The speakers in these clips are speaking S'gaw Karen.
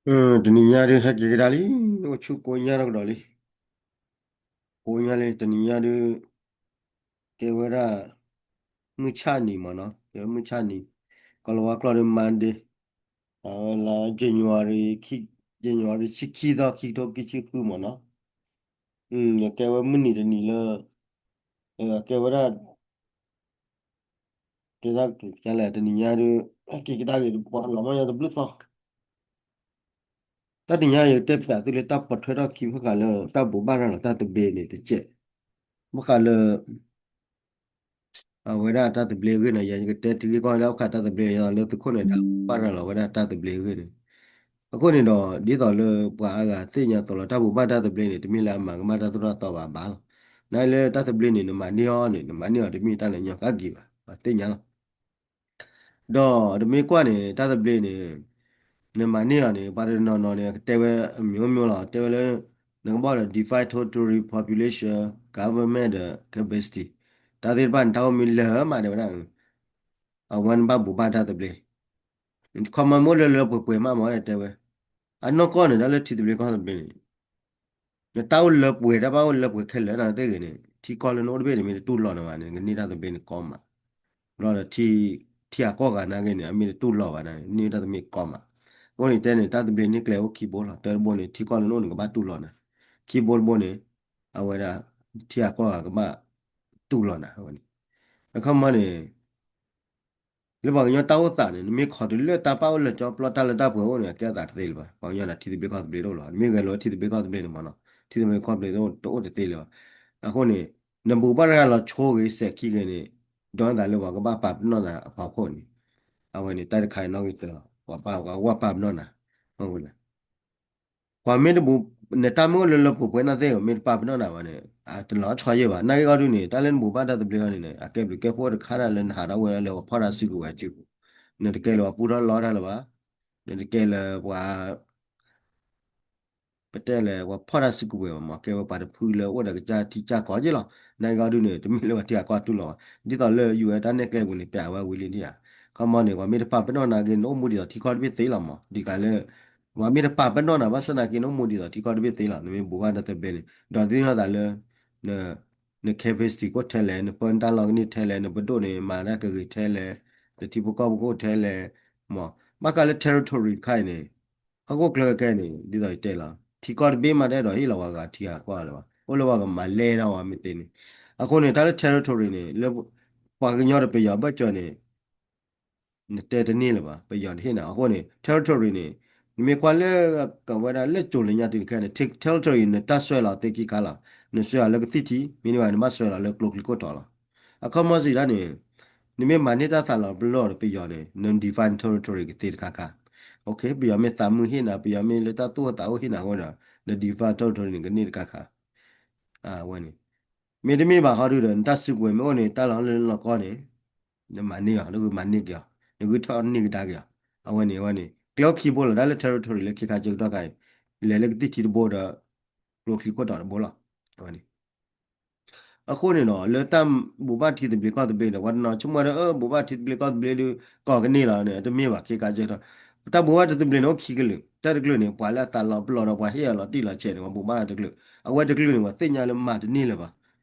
တနံၤညါဒုး ဟဲက့ၤကဒါလံ, အိၣ်ဆူၣ်ကိးညါထီၣ်ကဒီးလံ. ကိးညါလံ တနံၤညါဒုး ကဲဝဲဒၣ် မုၢ်ဆၣ်နံၤမ့ၢ်နီၤ, ကဲဝဲမုၢ်ဆၣ်နံၤ, ကီၤလၤဝါကျိာ်ဒီး Monday, အဝဲလၢ January ခံ January ဆံခံသီ ခံကထိခံဆံဃုမ့ၢ်နီၤ. ကဲဝဲမုၢ်နံၤတနံၤလၢ ကဲဝဲဒၣ် ကဲဒၣ်ကလဲၣ် တနံၤညါဒုး ဟဲက့ၤကဒါက့ၤ ပှၤလီၤမၢ်ယၤတဘျုးသီ တၢ်တနံၤညါ ယကတဲဖျါသုလၢတၢ်ပိာ်ထွဲထီၣ်ခံဘၣ်ဃးလၢ တၢ်ဘိးဘၣ်ရၤလီၤတၢ်သဘျ့န့ၣ်တကဲး, ဘၣ်ဃးလၢ အဝဲဒၣ်တၢ်သဘျ့အဂ့ၢ်န့ၣ် ယကတဲတဂ့ၤကီၢ်လၢဘၣ်ဃးတၢ်သဘျ့ ယလၢသုးခိၣ်န့ၣ် တၢ်ဘိးဘၣ်ရၤလီၤဝဲဒၣ်တၢ်သဘျ့အဂ့ၢ်န့ၣ်, အဃိန့ၣ်ဒီး ဒ်သိးလၢပှၤအါဂၤသ့ၣ်ညါသိးလီၤ တၢ်ဘိးဘၣ်တၢ်သဘျ့န့ၣ် တမ့ၢ်လၢအမၤကမၣ်တၢ်သိၣ်တၢ်သီဘၣ်ဘၣ်လီၤ. နလၢတၢ်သဘျ့န့ၣ် နမၤန့ၢ်အီၤန့ၣ် နမၤန့ၢ်အီၤတမ့ၢ်တၢ်လၢညီကက့ၤဘၣ် ပှၤသ့ၣ်ညါလီၤ. ဒီးတမ့ၢ်ကွၢ်န့ၣ် တၢ်သဘျ့န့ၣ် နမၤန့ၢ်အီၤန့ၣ် ပှၤတနီၤနီၤန့ၣ် ကတဲဝဲအမျိုးမျိုးလီၤ, တဲဝဲလၢ နကဘၣ်ဒီး define territory, population, government ဒီး capacity, တၢ်သ့ၣ်တဖၣ်န့ၣ် တၢ်အိၣ်မံလၢာ်မး တဲဝဲဒၣ် အဝဲနဘၣ်ဘိးဘၣ်တၢ်သဘျ့, ခီမီမ့ၢ်အိၣ်လၢလၢပှဲၤပှဲၤမးမ့ၢ်တဲဝဲ, အနီၢ်ကီၢ်န့ၣ် တၢ်လၢထံသဘျ့ကီၢ်သဘျ့န့ၣ် နတၢ်အိၣ်လၢပှဲၤ တၢ်ဘၣ်အိၣ်လၢပှဲၤခဲလၢာ်န့ၣ်သ့ၣ်ဂ့ၤန့ၣ် ထံကီၢ်လၢနအိၣ်တဘ့ၣ်န့ၣ် မ့ၢ်တတူၢ်လိာ်နၤဘၣ်န့ၣ် နကန့ၢ်တၢ်သဘျ့န့ၣ်ကီမး, ဘျီဒီး ထံအကီၢ်ဂၤနာ်က့န့ၣ် အမ့ၢ်တတူၢ်လိာ်ဘၣ်န့ၣ် န့ၢ်တၢ်သဘျ့ကီမး, အဃိန့ၣ်တဲန့ၣ် တၢ်သဘျ့န့ၣ်ကျဲအိၣ်ခံဘိလီၤ. တၢတဘိန့ၣ် ထံကီၢ်လၢနအိၣ်န့ၣ် ကဘၣ်တူၢ်လိာ်နၤ, ခံဘိတဘိန့ၣ် အဝဲဒၣ် ထံအကီၢ်ဂၤကဘၣ်တူၢ်လိာ်နၤ အဝဲန့ၣ်, အခီမီန့ၣ် လၢပှၤကညီတၢ်အိၣ်သးန့ၣ် နမ့ၢ်ခိးတုၤလၢတၢ်ပာ်အိၣ်လၢကၠီပျီ တၢ်လၢတၢ်ပှဲၤအိၣ်န့ၣ် အကဲအသးတသ့လၢၤဘၣ်. ပှၤကညီန့ၣ် ထံသဘျ့ကီၢ်သဘျ့တအိၣ်လီၤ. နမ့ၢ်ဂဲၤလိာ်ထံသဘျ့ကီၢ်သဘျ့န့ၣ်မ့ၢ်နီၤ ထံသဘျ့ကီၢ်သဘျ့ တအိၣ်တသ့လၢၤဘၣ်. အဃိန့ၣ် နဘိးဘၣ်ရၤလီၤဆိဂ့ၤစဲးခံဂ့ၤန့ၣ် ဒီးနသးလၢပှၤကဘၣ်ပာ်ပနီၣ်နၤအဖီခိၣ်န့ၣ် အဝဲန့ၣ် တၢ်တခါအံၤနီၣ်ဂံၢ်တၢလီၤ. ပှၤပာ်ပှၤကဘၣ်ပာ်ပနီၣ်နၤ မ့ၢ်ဝဲလဲၣ် ပှၤမ့ၢ်တဘိး နတၢ်မ့ၢ်အိၣ်လၢလၢပှဲၤပှဲၤနာ်သ့ၣ် မ့ၢ်တပာ်ပနီၣ်နၤဘၣ်န့ၣ် တလီၤဆီယဲၢ်ဘၣ်. နာ်က့အီၤဒုန့ၣ် တၢ်လၢနဘိးဘၣ်တၢ်သဘျ့အီၤန့ၣ် အကဲဘျုးကဲဖှိၣ်တခါတၢ်လၢနဟးထီၣ်ဝဲဒၣ်လၢပှၤဖီၣ်တၢ်စုကဝဲၤအစုပူၤ, နတကဲလၢပှၤပူထီၣ်လီတၢ်လၢၤဘၣ်, နတကဲလၢပှၤ ပတဲလဲၣ် ပှၤဖီၣ်တၢ်စုကဝဲၤဘၣ်မး ကဲဝဲပှၤတဖုလၢအိၣ်ဒီးကစၢ်ထံကစၢ်ကီးက့လီၤ. နာ်က့အီၤဒုန့ၣ် တမ့ၢ်လၢပှၤထံဂၤကီၢ်ဂၤတူၢ်လိာ်ဘၣ်. ဒ်သိးလၢ ယူၢ်အဲၣ် တၢ်နဲၣ်ကျဲပူၤန့ၣ် ပျးဝဲဝံၤလံဒံးဧါ. ခီမီန့ၣ် ပှၤမ့ၢ်တပာ်ပနီၣ်နၤက့ နအိၣ်မူဒ်သိးထံကီၢ်တဘ့ၣ်သ့လီၤမး. ဒ်ကးလၢ ပှၤမ့ၢ်တပာ်ပနီၣ်နၤဘၣ်ဆၣ်နာ်က့ နအိၣ်မူဒ်သိးထံကီၢ်တဘ့ၣ်သ့လီၤ. နမ့ၢ်ဘိးဘၣ်တၢ်သဘျ့န့ၣ် ဒီးသ့ၣ်နီၣ်သးလၢ န capacity ကအိၣ်ထဲလဲၣ်, နပၢနတၢ်လီၢ်ကန့ၢ်ထဲလဲၣ်, နပဒိၣ်န့ၣ် မၤတၢ်ကဂ့ၤထဲလဲၣ်, နထံဖိကီၢ်ဖိကအိၣ်ထဲလဲၣ်, မး ဘၣ်ဃးလၢ territory တခါအံၤန့ၣ် ဟီၣ်ခိၣ်ချၢခဲအံၤန့ၣ် ဒ်သိးယတဲလီၤ ထံကီၢ်တဘ့ၣ်မးတအဲၣ်ဒိးဟ့ၣ်လီၤပှၤဂၤထံဂၤကီၢ်ဂၤလၢၤဘၣ်. အိၣ်လၢပှၤကမၤလဲၢ်တၢ်ဝဲမ့ၢ်သ့န့ၣ်. အဃိန့ၣ် တၢ်လၢ territory န့ၣ် လၢပှၤကညီဒီးပယီၤဘၢၣ်စၢၤန့ၣ် နတဲတန့ၢ်လၢၤဘၣ်, ပယီၤတဟ့ၣ်နၤ. အဃိန့ၣ် territory န့ၣ် နမ့ၢ်ကွၢ်လၢ ကဝဲဒၣ်လၢကၠိလၢညါတုၤတခဲန့ၣ် territory နတၢ်စွဲလီၤသ့ခံခါလီၤ. နစွဲအီၤလၢကသံၣ်ထံ မ့တမ့ၢ်ဘၣ် နဘၣ်စွဲလီၤလၢကျိချံခိၣ်တီလီၤ. အခီမီစံးဒၣ်န့ၣ် နမ့ၢ်မၤန့ၢ်တၢ်သးလီၤပလီၢ်ဒီးပယီၤန့ၣ် န define territory ကသ့တခါခါ. ပယီၤမ့ၢ်သးမုာ်ဟ့ၣ်နၤ, ပယီၤမ့ၢ်လၢတၢ်သူၣ်အိၣ်သးအိၣ်ဟ့ၣ်နၤအဃိဒီး န define territory န့ၣ် ကန့ၢ်တခါခါ. အဝဲန့ၣ် မ့တမ့ၢ်ဘၣ်ဟီဒုဒီး နတၢ်စုကဝဲၤမ့ၢ်အိၣ်န့ၣ် တၢ်လီၢ်လၢနလီၢ်ကီၢ်န့ၣ် နမၤန့ၢ်အီၤ, နဂုာ်မၤန့ၢ်က့ၤအီၤ, နဂုာ်ထီၣ်န့ၢ်ကဒါက့ၤအီၤ. အဝဲန့ၣ် အဝဲန့ၣ် ကျဲအိၣ်ခံဘိလီၤ. တၢ်လၢ territory လၢခံခါစၢကတီၢ်ခါအံၤ လဲၤလၢကသံၣ်ထံတဘိဒီး ကျိချံခိၣ်တီတဘိလီၤ. အဝဲန့ၣ် အဃိန့ၣ်ဒီး လၢတၢ်ဘိးဘၣ်ထံသဘျ့ကီၢ်သဘျ့ဒီး ပှၤတနီၤဆိကမိၣ်ဒီး ဘိးဘၣ်ထံသဘျ့ကီၢ်သဘျ့ဒီး ကီၢ်ကန့ၢ်လီၤန့ၣ် တမ့ၢ်ဘၣ်. ခဲကါကဲထီၣ် တၢ်ဘိးဘၣ်ထံသဘျ့န့ၣ် အိၣ်ခံကလုာ်, တၢ်တကလုာ်န့ၣ် ပှၤလၢအသးလီၤပလီၢ်ဒီး ပှၤဟ့ၣ်အီၤလီၤတံၢ်လီၤဆဲးန့ၣ် ပှၤဘိးဘၣ်တၢ်တကလုာ်. အဝဲတကလုာ်န့ၣ် ပှၤသ့ၣ်ညါလၢမၤတန့ၢ်လၢၤဘၣ်.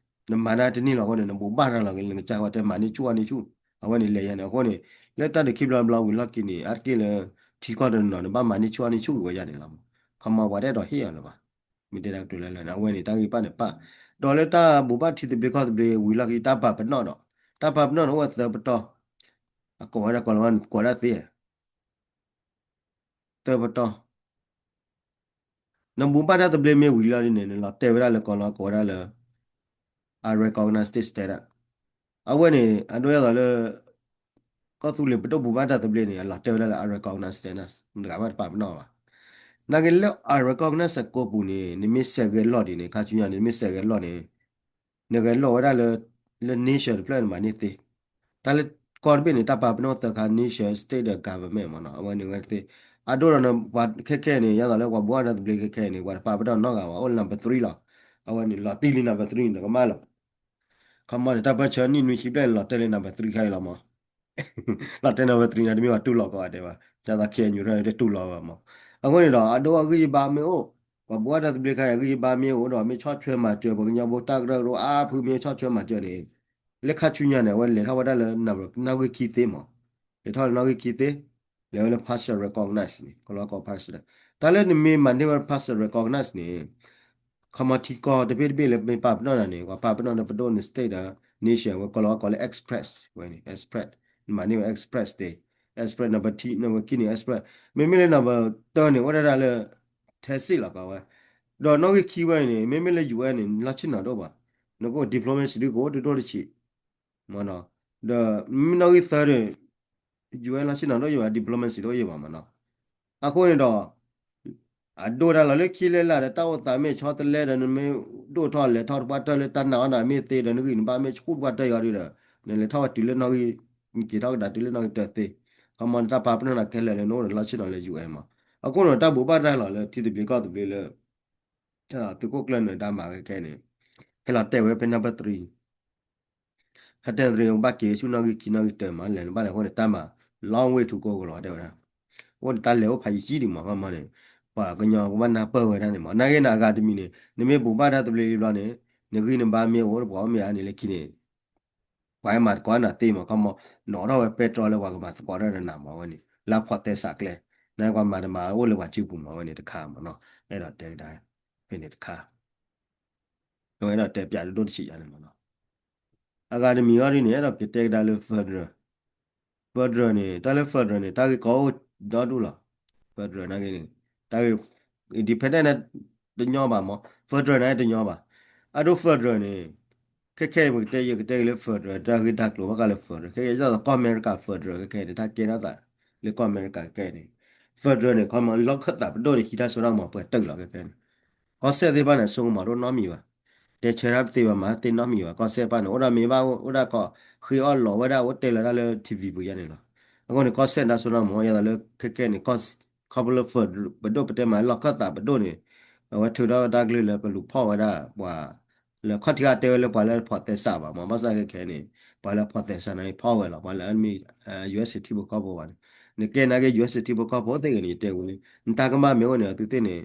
နမၤတၢ်တန့ၢ်လီၤအဃိန့ၣ် နဘိးဘၣ်တၢ်လီၤက့ၤ နကစၢ်ဝဲတဲမၤန့ၢ်ဆူၣ်အီၣ်န့ၢ်ဆူၣ်, အဝဲန့ၣ်လဲၤယါန့ၣ်. အဃိန့ၣ် လၢတၢ်ဒုးခံဘျီတဘျီဝံၤလီၢ်ခံန့ၣ် အါတက့ၢ်လၢ ထံကီၢ်တနီၤန့ၣ် ဘၣ်မၤန့ၢ်ဆူၣ်အီၣ်န့ၢ်ဆူၣ်က့ၤဝဲယါန့ၣ်လီၤ. ခီမီပှၤတအဲၣ်ဒိးဟ့ၣ်အီၤလၢၤဘၣ်. မ့ၢ်တဲတၢ်ကတိၤလၢလၢာ်န့ၣ် အဝဲန့ၣ် တၢ်ဂ့ၢ်ပာ်န့ၣ်ပာ်, ဒီးလၢတၢ်ဘိးဘၣ်ထံသဘျ့ကီၢ်သဘျ့ဝံၤလီၢ်ခံ တၢ်ပာ်ပနီၣ်ဒီး တၢ်ပာ်ပနီၣ်န့ၣ် အိၣ်ဝဲသၢပတီၢ်, အကိးဝဲဒၣ်ကီၤလၤဝါန့ၣ် ကိးဒၣ်သ့ သၢပတီၢ် နဘိးဘၣ်တၢ်သဘျ့မ့ၢ်ဝံၤလီၤဒ်န့ၣ် နလီၤတဲာ်ဝဲဒၣ်လၢကီၤလၤဝါကိးဝဲဒၣ်လၢ unrecognized state status. အဝဲန့ၣ် အဒိဒ်သိးလၢ ကီၢ်သူလ့ၤပဒိၣ်ဘိးဘၣ်တၢ်သဘျ့န့ၣ် အလီၤတဲာ်ဝဲဒၣ်လၢ unrecognized status တဂၤမ့ၢ်တပာ်ပနီၣ်ဘၣ်. နာ်က့လၢ unrecognized အကိာ်ပူၤန့ၣ် နမ့ၢ်စဲးဂဲၤလိာ်ဒ်န့ၣ် ခါဆူညါန့ၣ် နမ့ၢ်စဲးဂဲၤလိာ်န့ၣ် နဂဲၤလိာ်ဝဲဒၣ်လၢ လၢ nation တဖျၢၣ်နမၤန့ၢ်သ့ တၢ်လၢကီၢ်တဘ့ၣ်န့ၣ် တၢ်ပာ်ပနီၣ်သၢခါ nation, state ဒီး government မ့ၢ်နီၤ အဝဲန့ၣ်ဝဲသ့. အဒိဒီးပှၤခဲခဲန့ၣ် ယသးလၢပှၤဘိးဘၣ်တၢ်သဘျ့ခဲခဲန့ၣ် ပှၤတပာ်ပနီၣ်နီတဂၤဘၣ် အိၣ်လၢ number three လီၤ. အဝဲန့ၣ် လီၤတံၢ်လံ number three န့ၣ် ကမၣ်လီၤ. ခီမီန့ၣ် တၢ်ပၢၢ်ဆၢနံၣ်နွံဆံဘျဲၣ်န့ၣ် လီၤတဲာ်လၢ number three ခါအံၤလီၤမး လီၤတဲာ် number three န့ၣ် တမ့ၢ်ပှၤတူၢ်လိာ်ကီးဂၤဒဲးဘၣ်. ဒ်သိး KNU တတူၢ်လိာ်ဘၣ်မး. အဃိန့ၣ်ဒီး အဒိအဂံၢ်ယဘါမ့ၢ်အိၣ်, ပှၤဘိးဘၣ်တၢ်သဘျ့ခါအံၤ အဂံၢ်ယဘါမ့ၢ်အိၣ်ဒီး မ့ၢ်ဆီၣ်ထွဲမၤစၢၤ ပှၤကညီဖိတၢ်ကရၢကရိအါဖုမ့ၢ်ဆီၣ်ထွဲမၤစၢၤန့ၣ်, လၢခါဆူညါန့ၣ် အဝဲလဲၤထီၣ်ဝဲဒၣ်လၢ နီၣ်ဂံၢ်ခံသ့မး, လဲၤထီၣ်လၢနီၣ်ဂံၢ်ခံသ့, လဲၤဝဲလၢ partial recognize န့ၣ် ကလီကီ partial တၢ်လၢနမ့ၢ်မၤန့ၢ်ဝဲ partial recognize န့ၣ် ခီမီထံကီၢ်တဘ့ၣ်တဘ့ၣ်လၢမ့ၢ်ပာ်ပနီၣ်နၤန့ၣ် ပှၤပာ်ပနီၣ်ဒီးပဒိၣ်န့ၣ် state ဒီး nation ဝဲကလီကီလၢ express ဝဲန့ၣ် express နမၤန့ၢ်ဝဲ express သ့, express number ထံ number ခံန့ၣ် express မ့မ့ၢ်လၢ number တၢန့ၣ် အိၣ်ဒၣ်ဒၣ်လၢ ထဲစ့ၣ်လီၤကီဝဲ, ဒီးနီၣ်ဂံၢ်ခံဝဲအံၤန့ၣ် မ့မ့ၢ်လၢ ယူၢ်အဲၣ် န့ၣ် လီၢ်ဆ့ၣ်နီၤတအိၣ်ဘၣ်, နကအိၣ် diplomacy ဒုကအိၣ်တဒိၣ်တဆံး မ့ၢ်နီၤ, ဒီးမ့မ့ၢ်နီၣ်ဂံၢ်သၢန့ၣ် ယူၢ်အဲၣ် လီၢ်ဆ့ၣ်နီၤတအိၣ်ယံၤဘၣ် diplomacy တအိၣ်ယံၤဘၣ်မ့ၢ်နီၤ, အဃိန့ၣ်ဒီး အဒိဒၣ်လီၤလၢခံလၢလာ်ဒီး တၢ်အိၣ်သးမ့ၢ်ဆီတလဲဒီး နမ့ၢ်ဒိၣ်ထီၣ်လဲၤထီၣ်တပှၢ်တၢၢ်လၢတၢ်နာ်အီၤဒီး မ့ၢ်သ့ဒီး နဂံၢ်နဘါမ့ၢ်ဆူၣ်တပှၢ်တၢၢ်ယီၤဒုဒီး နလဲၤထီၣ်ဝဲတုၤလၢနီၣ်ဂံၢ်, နက့ၤထီၣ်ကဒါတုၤလၢနီၣ်ဂံၢ်တၢသ့, ခီမီနတၢ်ပာ်ပနီၣ်နၤခဲလၢာ်လၢနအိၣ်ဒီးလီၢ်ဆ့ၣ်နီၤလၢ ယူၢ်အဲၣ် မး, အဃိန့ၣ်တၢ်ဘိးဘၣ်တၢ်လီၤလၢထံသဘျ့ကီၢ်သဘျ့လၢ သုးခိၣ်ကျၢၢ်နၢၤဒါမၤဝဲခဲအံၤန့ၣ် ဟဲလီၤတဲာ်ဝဲဖဲ number three ဟဲတဲာ်သရံးဘၣ်က့ၤဆူနီၣ်ဂံၢ်ခံ နီၣ်ဂံၢ်တၢမး လဲၤနဘၣ်လဲၤအဃိန့ၣ် တၢ်မၤ long way to go ကလီၤတဲဝဲဒၣ်, အိၣ်ဒီးတၢ်လဲၤအိၣ်ဖးယံာ်ကံဒံးမး ခီမီန့ၣ်, ပှၤကညီကဘၣ်နၢ်ပၢၢ်ဝဲဒၣ်န့ၣ်မး နာ်က့န့ၣ် အဂၤတမံၤန့ၣ်နမ့ၢ်ဘိးဘၣ်တၢ်သဘျ့လံဘျီန့ၣ်, နဂံၢ်နဘါမ့ၢ်အိၣ်ပှၤအိၣ်မ့ၢ်အါန့ၣ်လၢခံန့ၣ် ပှၤဟဲမၤသကိးနၤသ့မး ခီမီ, နီၣ်ထီၣ်ဝဲပဲတြီလၢပှၤကမၤသကိးတၢ်ဒီးနၤမးဝဲန့ၣ် လၢဖီၣ်သဲစးကျဲ, နကွၢ်မၤတမၤအိၣ်လၢပှၤစုပူၤမးဝဲန့ၣ်တခါမးနီၤ, အဲၣ်ဒိးတဲကဒါ ဖဲန့ၣ်တခါ အဝဲအဲၣ်ဒိးတဲပၠးဒိၣ်တဆံးယါန့ၣ်မးနီၤ, အဂၤတမံၤအီၤဒ်န့ၣ် အဲၣ်ဒိးကတဲကဒါလၢ federal, federal န့ၣ် တၢ်လၢ federal န့ၣ် တၢ်ဂ့ၢ်ကီအိၣ်ဒီဒူၣ်လီၤ, federal နာ်က့န့ၣ် တၢ်ဂ့ၢ် independent န့ၣ် တညီဘၣ်မး federal န့ၣ်တညီဘၣ်, အဒိ federal န့ၣ် ခဲခဲအံၤပကတဲ ယကတဲက့ၤလၢ federal တၢ်ဂ့ၢ်တၢ်ကျိၤဘၣ်ဃးလၢ federal ခဲခဲအံၤ ဒ်သိးကီၢ်အမဲရကၤ federal ခဲခဲအံၤန့ၣ် တၢ်ကဲထီၣ်သးလၢကီၢ်အမဲရကၤခဲခဲအံၤန့ၣ် federal န့ၣ် ခီမီလီၢ်ခၢၣ်သးပဒိၣ်န့ၣ် ဟံးတၢ်စိတၢ်ကမီၤပှဲၤတုာ်လီၤခဲခဲန့ၣ်, ကီၢ်စဲၣ်သ့ၣ်တဖၣ်န့ၣ် အစိကမီၤတအိၣ်နီတမံၤဘၣ်, တဲဆၢတၢ်တသ့ဘၣ် မၤတသ့နီတမံၤဘၣ်, ကီၢ်စဲၣ်တဖၣ်န့ၣ် အိၣ်ဒၣ်မ့ၢ်ဘၣ်အိၣ်ဒၣ်ခီ ဃ့အီၣ်လီၤဝဲဒၣ် အိၣ်တဲလီၤတၢ်လၢ TV ပူၤယါန့ၣ်လီၤ, အဃိန့ၣ် ကီၢ်စဲၣ်တၢ်စိတၢ်ကမီၤ ယသးလၢခဲခဲန့ၣ် ခီဖျိလၢ ပဒိၣ်ပတဲမးလီၢ်ခၢၣ်သးပဒိၣ်န့ၣ် အဝဲထုးထီၣ်ဝဲတၢ်ကလုၢ်လၢကလူၤဖီၣ်ဝဲဒၣ်ပှၤ လၢခီၣ်ထံးဂၤတဲဝဲလၢပှၤလၢဖီၣ်သဲစးဘၣ်မး, ဘၣ်ဆၣ်ခဲခဲန့ၣ် ပှၤလၢဖီၣ်သဲစးန့ၣ်ဖီၣ်ဝဲလီၤ, ပှၤလၢအမ့ၢ် US ထံဖိကီၢ်ဖိဘၣ်န့ၣ်, နကဲနာ်က့ US ထံဖိကီၢ်ဖိသ့ၣ်ဂ့ၤန့ၣ် ယတဲဝဲလံ, နတၢ်ကမၣ်မ့ၢ်အိၣ်န့ၣ် အသုသ့ၣ်န့ၣ်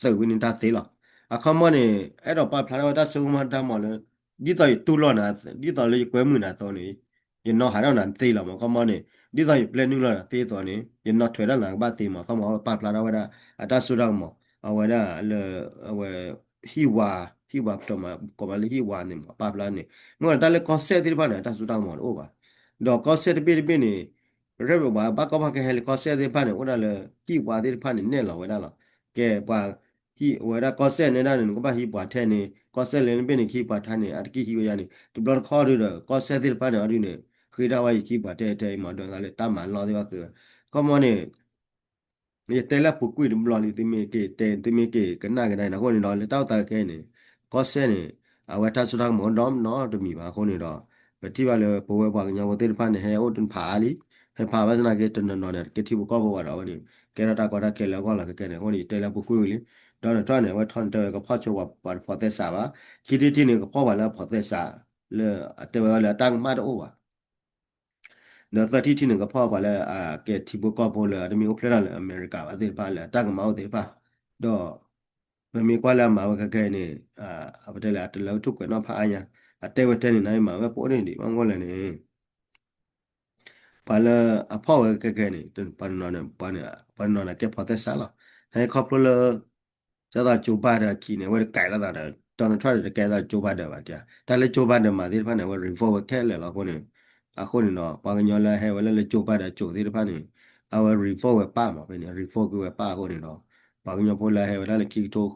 သုးဝံၤန့ၣ်တၢ်သ့လီၤ, အခီမီန့ၣ် အဲၣ်ဒိးပာ်ဖျါထီၣ်ဝဲတၢ်စိကမီၤတၢ်မီၤလၢ ဒ်သိးယတူၢ်လိာ်နၤ ဒ်သိးလၢယကွဲမုာ်နၤအသိးန့ၣ် ယနီၢ်ဟးထီၣ်နၤသ့လီၤမး, ခီမီန့ၣ် ဒ်သိးယပျဲနုာ်လီၤနၤသ့အသိးန့ၣ် ယနီၢ်ထွဲထီၣ်နၤကဘၣ်သ့မး, ခီမီအဝဲပာ်ဖျါထီၣ်ဝဲဒၣ် အတၢ်စိတၢ်ကမီၤ အဝဲဒၣ်လၢ အဝဲ ဟံၣ်ဝါ ဟံၣ်ဝါပတီၢ်မး ကိးမးလၢဟံၣ်ဝါန့ၣ်မး ပာ်ဖျါန့ၣ်, မ့ၢ်တၢ်လၢကီၢ်စဲၣ်သ့ၣ်တဖၣ်န့ၣ် အတၢ်စိတၢ်ကမီၤတအိၣ်ဘၣ်, ဒီးကီၢ်စဲၣ်တဘ့ၣ်တဘ့ၣ်န့ၣ် ရဲၣ်ဘၣ်ဘၣ်ကီဘၣ်ခဲဟဲလၢကီၢ်စဲၣ်သ့ၣ်တဖၣ်န့ၣ် အိၣ်ဒၣ်လၢဟံၣ်ဝါသ့ၣ်တဖၣ်န့ၣ် နဲၣ်လီၤဝဲဒၣ်လီၤ, ကဲပှၤ ဟံၣ်ဝဲဒၣ်ကီၢ်စဲၣ်န့ၣ်ဒၣ်န့ၣ် နကဘၣ်ဟံးပှၤထဲန့ၣ် ကီၢ်စဲၣ်လဲၣ်တဘ့ၣ်န့ၣ် ကဟံးပှၤထဲန့ၣ် အတက့ၢ်ဟံးဝဲယါန့ၣ် တဘျီတခီၣ်ဒုဒီး ကီၢ်စဲၣ်သ့ၣ်တဖၣ်န့ၣ် အီၤဒုန့ၣ် ဃ့ဒၣ်ဝဲယကဟံးပှၤထဲထဲအံၤမး ဒီးသးလၢတၢ်မၤလီၢ်သ့ၣ်တဖၣ်ဃ့ဝဲ, ခီမီန့ၣ် ယတဲလၢအပူၤကွံာ်တဘျီလံ သုမ့ၢ်က့ၤတဲ သုမ့ၢ်က့ၤကနၣ်ကဒါန့ၣ် အဃိန့ၣ်ဒီး လၢတၢ်အိၣ်သးခဲအံၤန့ၣ် ကီၢ်စဲၣ်န့ၣ် အဝဲတၢ်စိတၢ်ကမီၤဒီနီတမံၤဘၣ်အဃိန့ၣ်ဒီး ပထံၣ်ဘၣ်လၢပဝဲပှၤကညီဖိသ့ၣ်တဖၣ်န့ၣ် ဟဲအိၣ်တဖးလံ ဟဲဖးဘၣ်ဆၣ်သနာ်က့ တနီၤနီၤန့ၣ် ကဲထံဖိကီၢ်ဖိဘၣ်ဒီး အဝဲန့ၣ် ကဲထီၣ်တၢ်ကီတၢ်ခဲလၢအဂီၢ်လီၤခဲခဲန့ၣ် အဃိန့ၣ် ယတဲလၢအပူၤကွံာ်ဝံၤလံ ဒီးနထီၣ်န့ၣ် အဝဲထီၣ်န့ၣ် တဲဝဲကဖီၣ်ဆိပှၤတဖီၣ်သဲစးဘၣ် ခံထံၣ်တထံၣ်န့ၣ် ကဖီၣ်ပှၤလၢအဖီၣ်သဲစး လၢအတဲဝဲလၢအတၢ်ကမၣ်တအိၣ်ဘၣ် ဒီးသၢထံၣ်တထံၣ်န့ၣ် ကဖီၣ်ပှၤလၢအကဲထံဖိကီၢ်ဖိလၢအတမ့ၢ်အိၣ်ဖျဲၣ်ထီၣ်လၢအမဲရကၤဘၣ်သ့ၣ်တဖၣ်လၢအတၢ်ကမၣ်အိၣ်သ့ၣ်တဖၣ် ဒီး ပမ့ၢ်ကွၢ်လၢအမၤဝဲခဲခဲအံၤန့ၣ် အပတဲလဲၣ် အတလၢထူၣ်ကွဲးနီၣ်ဖးအါညါ အတဲဝဲတဲန့ၣ် နမၤဝဲပအိၣ်န့ၣ်ဒံး ဘၣ်မနုၤလဲၣ်န့ၣ် ပှၤလၢအဖီၣ်ဝဲခဲခဲအံၤန့ၣ် ပှၤတနီၤန့ၣ် ပှၤတနီၤန့ၣ်ကဲဖီၣ်သဲစးလီၤ နဟဲခီဖျိလၢ ဒ်သိး Joe Biden အခံန့ၣ် အဝဲတကဲထီၣ်သးဒီး Donald Trump န့ၣ် တကဲထီၣ် Joe Biden ဘၣ် တၢ်လၢ Joe Biden မၤသ့ၣ်တဖၣ်န့ၣ် အဝဲ revoke ဝဲခဲလၢာ်လီၤအဃိန့ၣ် အဃိန့ၣ်ဒီး ပှၤကညီလၢဟဲဝဲလၢလၢ Joe Biden အစိၤသ့ၣ်တဖၣ်န့ၣ် အဝဲ revoke ဝဲပၢ်မး ဖဲန့ၣ် revoke ကွံာ်ဝဲပၢ်အဃိန့ၣ်ဒီး ပှၤကညီဖိလၢဟဲဝဲဒၣ်လၢခံကထိ ခံ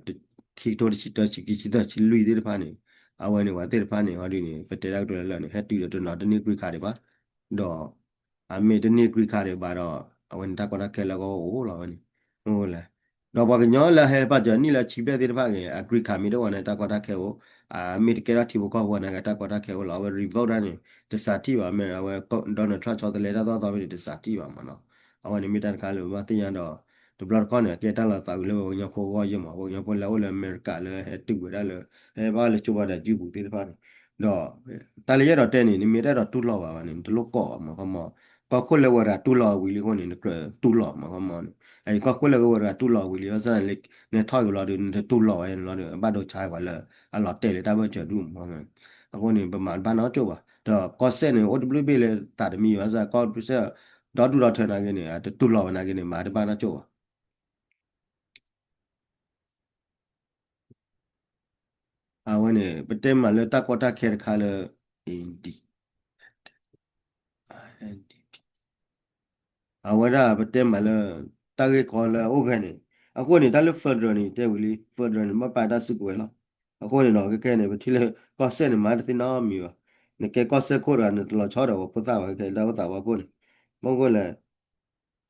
ကထိတဆံတၢ ဆံခံ ဆံသၢ ဆံလွံၢ်သ့ၣ်တဖၣ်န့ၣ် အဝဲန့ၣ် ပှၤသ့ၣ်တဖၣ်န့ၣ် ဟီဒုန့ၣ် ပတဲတၢ်ကတိၤလၢလၢာ်န့ၣ် ဟဲတုၤဒီးတနီၤတန့ၢ် green card ဒံးဘၣ် ဒီး အမ့ၢ်တန့ၢ် green card ဒံးဘၣ်ဒီး အဝဲန့ၣ် တၢ်ကီတၢ်ခဲလၢအဂီၢ်အိၣ်လီၤဝဲန့ၣ် မ့ၢ်လဲၣ် ဒီးပှၤကညီလၢဟဲပာ်စၢၤနံၣ်လၢဆံဘျဲၣ်သ့ၣ်တဖၣ်ဂ့ၤ အ green card မ့ၢ်တအိၣ်ဝဲန့ၣ် တၢ်ကီတၢ်ခဲအိၣ် အမ့ၢ်တကဲထီၣ်ထံဖိကီၢ်ဖိန့ၣ် တၢ်ကီတၢ်ခဲအိၣ်လီၤ အဝဲ revoke တၢ်န့ၣ် တစးထံၣ်ဘၣ် မ့ၢ်အဝဲ Donald Trump ဆီတလဲတၢ်သီၣ်သီဖဲန့ၣ် တစးထံၣ်ဘၣ်မးနီၤ အဝဲန့ၣ်မ့ၢ်တၢ်တခါလၢပဘၣ်သ့ၣ်ညါဒီး တဘျီတခီၣ်န့ၣ် အကဲတၢ်လီၤသးအုးလၢပှၤကညီဖိအဂီၢ်ယဲၢ်မး ပှၤကညီဖိလၢအိၣ်လၢအမဲရကၤလၢဟဲတုၤဝဲဒၣ်လၢ ဟဲဘၣ်လၢကၠိဘၣ်ဒီးကၠူပူၤသ့ၣ်တဖၣ်န့ၣ် ဒီး တၢ်လၢယအဲၣ်ဒိးတဲန့ၣ် နမ့ၢ်တအဲၣ်ဒိးတူၢ်လိာ်ဘၣ်ဘၣ်န့ၣ် နတလိၣ်ကိးဘၣ်မး ခီမး ကီၢ်ခိၣ်လၢဝဲတဂၤတူၢ်လိာ်ဝံၤလံအဃိန့ၣ် နကြၢးတူၢ်လိာ်မး ခီမီန့ၣ် အကီၢ်ခိၣ်လၢဝဲတဂၤတူၢ်လိာ်ဝံၤလံ ဘၣ်ဆၣ်န့ၣ် နထီၣ်က့ၤလီၤဒီး နတတူၢ်လိာ်ဝဲန့ၣ်လီၤဒီး ဘၣ်ဒိဆါပှၤလၢ အလီၤတဲာ်လၢတၢ်ဘၢၣ်စၢၤဒူၣ်မး အဃိန့ၣ် ပမၤတဘၣ်နီၢ်ကၠိၣ်ဘၣ် ဒီးကီၢ်စဲၣ်န့ၣ် အိၣ်တဘျုးဘ့ၣ်လၢသးတမံဘၣ်ဆၣ် ကီၢ်စဲၣ် ဒီဒူၣ်ဒီထၢနာ်က့န့ၣ် တတူၢ်လိာ်ဝဲနာ်က့န့ၣ် မၤတဘၣ်နီၢ်ကၠိၣ်ဘၣ် အဝဲန့ၣ် ပတဲမးလၢတၢ်ကီတၢ်ခဲတခါလၢ အဝဲဒၣ်ပတဲမးလၢ တၢ်ဂ့ၢ်ကီလၢအအိၣ်ခဲန့ၣ် အဃိန့ၣ် တၢ်လၢ federal န့ၣ် တဲဝံၤလံ federal န့ၣ် ဘၣ်ပာ်တၢ်စုကဝဲၤလီၤ. အဃိန့ၣ်ဒီး ခဲခဲန့ၣ် ပထံၣ်လၢကီၢ်စဲၣ်န့ၣ် မၤတသ့နီတမံၤဘၣ်. နကဲကီၢ်စဲၣ်ခိၣ်တဂၤ နတလီၤဆီဒီးပှၤဖိသၣ်ဘၣ် ခဲခဲတၢ်အိၣ်သးဝဲခိၣ်န့ၣ် ဘၣ်မနုၤလဲၣ်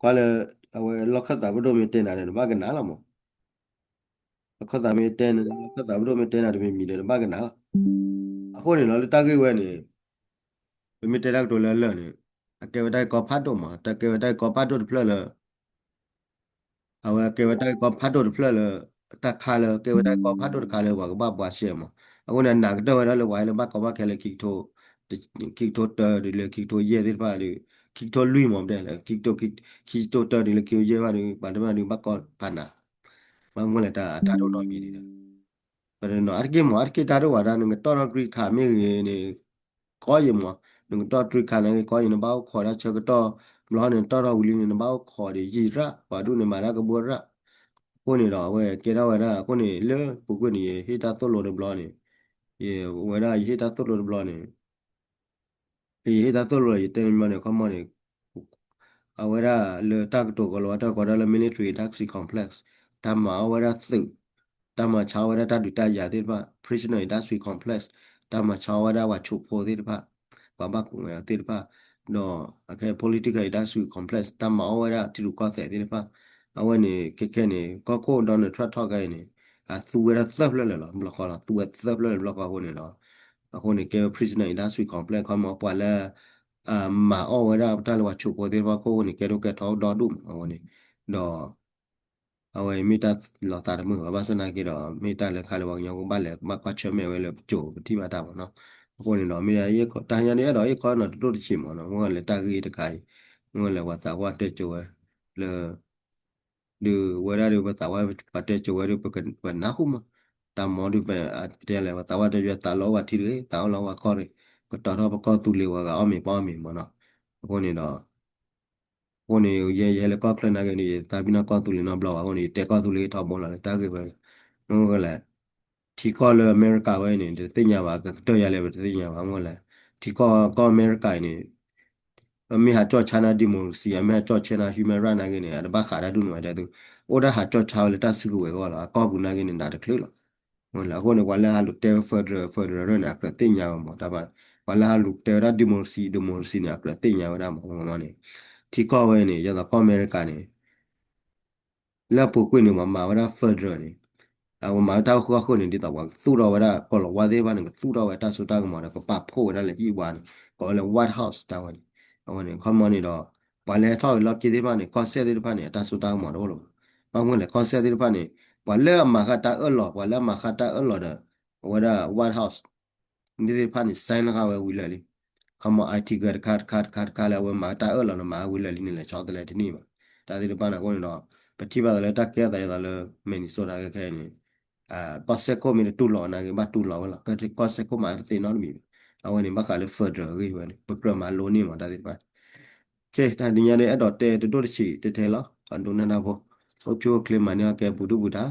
ကွၢ်လၢ အဝဲလီၢ်ခၢၣ်သးပဒိၣ်မ့ၢ်တဲနၤဒီး နဘၣ်ကနၣ်လီၤမး လီၢ်ခၢၣ်သးမ့ၢ်တဲနၤ လီၢ်ခၢၣ်သးပဒိၣ်မ့ၢ်တဲနၤတမံၤမံၤဒီး နဘၣ်ကနၣ်လီၤ. အဃိန့ၣ်လီၤ လၢတၢ်ဂ့ၢ်ဝဲန့ၣ် ပမ့ၢ်တဲတၢ်ကတိၤလၢအလၢာ်န့ၣ် အကဲဝဲတၢ်ဂ့ၢ်ကီဖးဒိၣ်မး တၢ်ကဲဝဲတၢ်ဂ့ၢ်ကီဖးဒိၣ်တဖျၢၣ်လၢ အဝဲကဲဝဲတၢ်ဂ့ၢ်ကီဖးဒိၣ်တဖျၢၣ်လၢ တၢ်ခါလၢကဲဝဲတၢ်ဂ့ၢ်ကီဖးဒိၣ်တခါလၢပှၤကဘၣ်ဘှါရှဲမး. အဃိန့ၣ် အနာ်ကတၢၢ်ဝဲဒၣ်လၢပှၤလၢဘၣ်ကီဘၣ်ခဲလၢ ခံကထိတၢတုၤလၢခံကထိယဲၢ်သ့ၣ်တဖၣ်ဒီး ခံကထိလွံၢ်မး ပတဲလၢ ခံကထိတၢတုၤလၢခံကထိယဲၢ်ဘၣ်ဒီး ပှၤတဖၣ်ဒီး ဘၣ်ကီဖးနး ဘၣ်မနုၤလဲၣ် တၢ်အတၢ်ဒိၣ်နီတမံၤန့ၣ်ဒီး အါတက့ၢ်မး အါတက့ၢ်တၢ်ဒိၣ်ဝဲဒၣ် နကတီၢ်ထီၣ် green card မ့ၢ်ဂ့ၤန့ၣ် ကီယဲမး နကတီၢ် green card နာ်က့ ကီယဲ နဘၣ်အိၣ်ခိးတၢ်ဆၢကတီၢ် ဘျီန့ၣ် နတီၢ်ထီၣ်ဝံၤလံန့ၣ် နဘၣ်အိၣ်ခိးဒီးယံာ်ရၣ် ပှၤဒူၣ်န့ၣ် မၤတၢ်ကဘှီရၣ် အဃိန့ၣ်ဒီး အဝဲကဲထီၣ်ဝဲဒၣ် အဃိန့ၣ် လၢပူၤကွံာ်န့ၣ် ယဟ့ၣ်တၢ်သိၣ်လိတဘျီန့ၣ် ယဝဲဒၣ်ယဟ့ၣ်တၢ်သိၣ်လိတဘျီန့ၣ် ယဟ့ၣ်တၢ်သိၣ်လိ ယတဲန့ၣ်ဘျီန့ၣ် ခီမီန့ၣ် အဝဲဒၣ်လၢတၢ်ကတိၤကီၤလီၤဝဲတၢ်ကီးဒၣ်လၢ military industrial complex တၢ်မၤအီၣ်ဝဲဒၣ်သုး တၢ်မၤဆါဝဲဒၣ်တၢ်ဒုးတၢ်ယၤသ့ၣ်တဖၣ် prisoner industrial complex တၢ်မၤဆါဝဲဒၣ်ပှၤဆိးဖိသ့ၣ်တဖၣ် ပှၤဘၣ်ကူးဝဲသ့ၣ်တဖၣ် ဒီးအခဲ political industrial complex တၢ်မၤအီၣ်ဝဲဒၣ်ထံရူၢ်ကီၢ်သဲးသ့ၣ်တဖၣ် အဝဲန့ၣ် ခဲခဲန့ၣ် ကီၢ်ခိၣ် Donald Trump ထီၣ်ကါအံၤန့ၣ် အသူဝဲဒၣ်သၢဖျၢၣ်လၢာ်လီၤ ဘျီဃီလီၤ သူဝဲသၢဖျၢၣ်လၢာ်ဘျီဃီအဃိန့ၣ်ဒီး အဃိန့ၣ် ကဲဝဲ prisoner industrial complex ခီမီ ပှၤလၢ မၤအီၣ်ဝဲဒၣ်တၢ်လၢပှၤဆိးဖိသ့ၣ်တဖၣ်ခိၣ်န့ၣ် ကဲထီၣ်ကဲထီၣ်ဒီဒူၣ်မးအဃိန့ၣ် ဒီး အဝဲမ့ၢ်တၢ်လီၤသးတမုာ်ဘၣ် ဘၣ်ဆၣ်သနာ်က့ဒီး မ့ၢ်တၢ်လၢခါလၢပှၤကညီကဘၣ်လဲၤဘၣ်ကွၢ်ဆၢၣ်မဲာ်ဝဲလၢပစိၤပထံၣ်ဘၣ်တၢ်မးနီၤ အဃိန့ၣ်ဒီး မ့ၢ်တၢ်ဟါညါန့ၣ် အဲၣ်ဒိးဟ့ၣ်ခီနီၤတဒိၣ်တဆံးမးနီၤ မ့ၢ်လၢတၢ်ဂ့ၢ်တခါအံၤ မ့ၢ်လၢပှၤသးပှၢ်တဲစိၤဝဲ လၢ ဒုးဝဲဒၣ်ဒုး ပသးဝဲပှၤတဲစိၤဝဲဒုး ပကနၢ်ဟူမး တၢ်မၤဒုး ပတဲလဲၣ် ပသးဝဲတဲယွဲ သးလီဝဲထံတဂ့ၤ သးအီၣ်လီဝဲကီၢ်တဂ့ၤ ကတီၤထီၣ်ပကီၢ်သူလ့ၤဝဲဂၤအီၣ်မ့ၤပီၣ်မ့ၤမးနီၤ အဃိန့ၣ်ဒီး အဃိန့ၣ် ယဲယဟဲလၢကီၢ်ချၢနာ်က့န့ၣ် ယသးပ့ၤနီၣ်ကီၢ်သူလ့ၤနီတဘျီဘၣ်အဃိန့ၣ် ယတဲကီၢ်သူလ့ၤထီဘိလီၤလၢတၢ်ဂ့ၢ်ဝဲ မ့ၢ်လဲၣ် ထံကီၢ်လၢအမဲရကၤဝဲန့ၣ် တသ့ၣ်ညါဘၣ် ကကတၢၢ်ယၤလဲၣ် ပတသ့ၣ်ညါဘၣ် မ့ၢ်လဲၣ် ထံကီၢ်ကီၢ်အမဲရကၤအံၤန့ၣ် မ့ၢ်ဟးကၠီၣ်ဆါနၤ democracy မ့ၢ်ဟးကၠီၣ်ဆါနၤ human right နာ်က့န့ၣ် အတဘၣ်ဃးတၢ်ဒ်န့ၣ်ဝဲဒၣ်သု အိၣ်ဒၣ်ဟးကၠီၣ်ဆါဝဲလၢတၢ်စုကဝဲၤအဂီၢ်လီၤ အကီၢ်ပူၤနာ်က့န့ၣ် နးတချုးလီၤ မ့ၢ်လဲၣ် အဃိန့ၣ် ပှၤလၢဟးလူၤတဲဝဲ federal federal န့ၣ် အကြၢးသ့ၣ်ညါဝဲမး တၢ်ဘၣ် ပှၤလၢဟးလူၤတဲဝဲဒၣ် democracy democracy န့ၣ် အကြၢးသ့ၣ်ညါဝဲဒၣ်မး မ့ၢ်န့ၣ် ထံကီၢ်ဝဲန့ၣ် ယသိးကီၢ်အမဲရကၤန့ၣ် လၢအပူၤကွံာ်န့ၣ် ပှၤမၤဝဲဒၣ် federal န့ၣ် အဝဲမၤဝဲတၢ်ဃုာ်ဃုာ်န့ၣ် ဒ်သိးပှၤကသူၣ်ထီၣ်ဝဲဒၣ် ကီၤလၤဝါသ့ၣ်တဖၣ်န့ၣ် ကသူၣ်ထီၣ်ဝဲတၢ်စိတၢ်ကမီၤဒီး ကပာ်ဖှိၣ်ဝဲဒၣ်လၢဟံၣ်ဝါန့ၣ် ကိးဝဲလၢ White House တၢ်ဝဲန့ၣ် အဝဲန့ၣ် ခီမီန့ၣ်ဒီး ပှၤလၢဟဲထီၣ်လီၢ်ခံသ့ၣ်တဖၣ်န့ၣ် ကီၢ်စဲၣ်သ့ၣ်တဖၣ်န့ၣ် အတၢ်စိတၢ်ကမီၤတအိၣ်လၢၤဘၣ် ဘၣ်မနုၤလဲၣ် ကီၢ်စဲၣ်သ့ၣ်တဖၣ်န့ၣ် ပှၤလၢအမၤဃာ်တၢ်အၢၣ်လီၤ ပှၤလၢအမၤဃာ်တၢ်အၢၣ်လီၤဒီး အဝဲဒၣ် White House မ့ၢ်သ့ၣ်တဖၣ်န့ၣ် sign လီၤဃာ်ဝဲဝံၤလၢာ်လံ ခီမီ အံၤထံကၢတခါတခါတခါတခါလၢအဝဲမၤတၢ်အၢၣ်လီၤန့ၣ် မၤဝံၤလၢာ်လံန့ၣ် လဲၤဆီတလဲတန့ၢ်ဘၣ် တၢ်သ့ၣ်တဖၣ်န့ၣ်အဃိန့ၣ်ဒီး ပထံၣ်ဘၣ်သးလၢတၢ်ကဲသးယသးလၢ Minnesota ခဲခဲအံၤန့ၣ် ကီၢ်စဲၣ်ခိၣ်မ့ၢ်တတူၢ်လိာ်နာ်က့ ဘၣ်တူၢ်လိာ်ဝဲလီၤ ကီၢ်စဲၣ်ခိၣ်မၤတသ့နီတမံၤဘၣ် အဝဲန့ၣ် ဘၣ်ဃးလၢ federal အဂ့ၢ်ဝဲန့ၣ် ပကြၢးမၤလိန့ၢ်မး တၢ်သ့ၣ်တဖၣ် တၢ်တနံၤညါန့ၣ် အဲၣ်ဒိးတဲတဒိၣ်တဆံးတဲထဲလီၤ ပှၤဒိကနၣ်တၢ်ဖိ အိၣ်ဆူၣ်အိၣ်ချ့မၤန့ၢ်အီၣ်ကဲပူၤဒုၣ်ပူၤဒါ